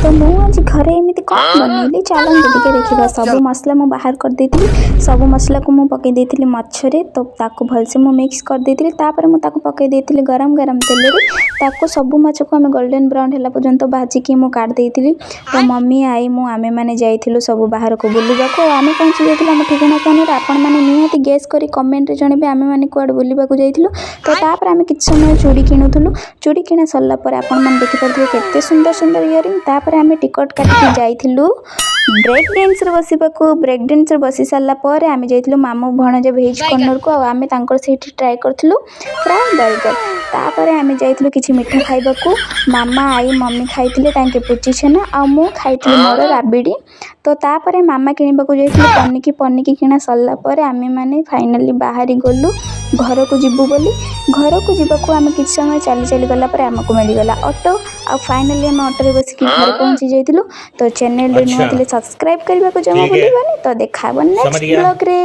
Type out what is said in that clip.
ତ ମୁଁ ଆଜି ଘରେ ଏମିତି କ'ଣ ବନେଇଲି, ଚାଲନ୍ତୁ ଟିକେ ଦେଖିବା। ସବୁ ମସଲା ମୁଁ ବାହାର କରିଦେଇଥିଲି। ସବୁ ମସଲାକୁ ମୁଁ ପକାଇ ଦେଇଥିଲି ମାଛରେ। ତ ତାକୁ ଭଲସେ ମୁଁ ମିକ୍ସ କରିଦେଇଥିଲି। ତାପରେ ମୁଁ ତାକୁ ପକାଇ ଦେଇଥିଲି ଗରମ ଗରମ ତେଲରେ। ତାକୁ ସବୁ ମାଛକୁ ଆମେ ଗୋଲ୍ଡେନ୍ ବ୍ରାଉନ୍ ହେଲା ପର୍ଯ୍ୟନ୍ତ ଭାଜିକି ମୁଁ କାଢ଼ି ଦେଇଥିଲି। ତ ମମି, ଆଈ, ମୁଁ, ଆମେମାନେ ଯାଇଥିଲୁ ସବୁ ବାହାରକୁ ବୁଲିବାକୁ ଆଉ ଆମେ ପହଞ୍ଚି ଯାଇଥିଲୁ ଆମ ଠିକଣା ସ୍ଥାନରେ। ଆପଣମାନେ ନିହାତି ଗେସ୍ କରି କମେଣ୍ଟରେ ଜଣାଇବେ, ଆମେମାନେ କୁଆଡ଼େ ବୁଲିବାକୁ ଯାଇଥିଲୁ। ତ ତାପରେ ଆମେ କିଛି ସମୟ ଚୁଡ଼ି କିଣୁଥିଲୁ। ଚୁଡ଼ି କିଣା ସରିଲା ପରେ ଆପଣମାନେ ଦେଖିପାରୁଥିବେ କେତେ ସୁନ୍ଦର ସୁନ୍ଦର ଇୟରିଂ। ତାପରେ ଆମେ ଟିକଟ କାଟିକି ଯାଇଥିଲୁ ବ୍ରେକ୍ ଡ୍ୟାନ୍ସରେ ବସିବାକୁ। ବ୍ରେକ୍ ଡ୍ୟାନ୍ସରେ ବସି ସାରିଲା ପରେ ଆମେ ଯାଇଥିଲୁ ମାମୁଁ ଭଣଜା ଭେଜ୍ କର୍ଣ୍ଣରକୁ ଆଉ ଆମେ ତାଙ୍କର ସେଇଠି ଟ୍ରାଏ କରିଥିଲୁ ଫ୍ରାଏ ବର୍ଗର। ତାପରେ ଆମେ ଯାଇଥିଲୁ କିଛି ମିଠା ଖାଇବାକୁ। ମାମା, ଆଈ, ମମି ଖାଇଥିଲେ ତାଙ୍କେ ପୁଚି ଛେନା ଆଉ ମୁଁ ଖାଇଥିଲି ମୋର ରାବିଡ଼ି। ତ ତାପରେ ମାମା କିଣିବାକୁ ଯାଇଥିଲେ ପନିକି। ପନିକି କିଣା ସରିଲା ପରେ ଆମେମାନେ ଫାଇନାଲି ବାହାରି ଗଲୁ ଘରକୁ ଯିବୁ ବୋଲି। ଘରକୁ ଯିବାକୁ ଆମେ କିଛି ସମୟ ଚାଲି ଚାଲି ଗଲା ପରେ ଆମକୁ ମିଳିଗଲା ଅଟୋ ଆଉ ଫାଇନାଲି ଆମେ ଅଟୋରେ ବସିକି ଘରେ ପହଞ୍ଚି ଯାଇଥିଲୁ। ତ ଚ୍ୟାନେଲରେ ନୂଆ ଥିଲେ ସବସ୍କ୍ରାଇବ୍ କରିବାକୁ ଜମା ठीक है। ଭୁଲିବନି। ତ ଦେଖା ହେବ समझ ନେକ୍ସଟ गया। ବ୍ଲଗ୍ରେ।